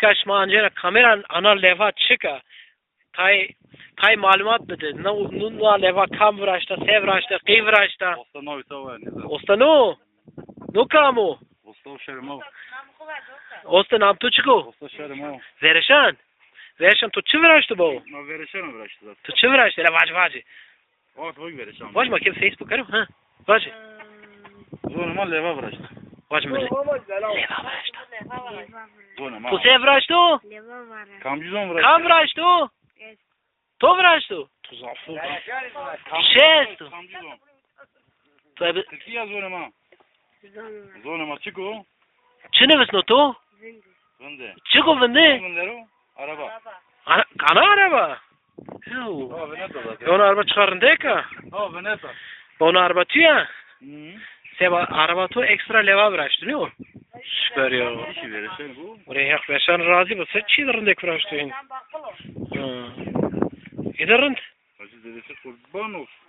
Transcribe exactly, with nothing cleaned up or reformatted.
Ka şima ancena kamera ana leva çik a? Tay, tay malumat bide. No, no, no leva kam viraşta, se viraşta, qey viraşta? Osta no, to var, ne? Osta no? No kam o? Osta şermo. Osta nam to çik o? Osta şermo. Vereşan? Vereşan to çi viraşto bo? Ma vereşan viraşto zaten. To çi viraşto? Hele vaci, vaci. Vat vay vereşan. Vaci ma kem Facebook kero, ha? Vaci. Zonê ma leva viraşto. Vaci ma leva viraşto. Zonê ma. To se viraşto? Leva viraşto. Kamcî zon viraşto? Kam viraşto? Ez. To viraşto? To zaf o. Şesto. Kamcî zon? To ebe Tirkî ya zonê ma. Zonê ma. Zonê ma çik o? Çi nivisno to? Vinde. Vinde. Çik o vinde? Vinde ro? Araba. Ana, ana araba? Yo. Ha, vineta zaten. Yo, ona araba çiqa rindek a. Ha, vineta. Ona araba tu ya? Hı. Seba araba to ekstra leva viraştî, nîyo? Süper ya. Îşî vereşan bu. Oraya hak vereşan razî bu. Sen çi de rindek viraştî. Hı. Ede rind. Hacı dedesi kurban olsun.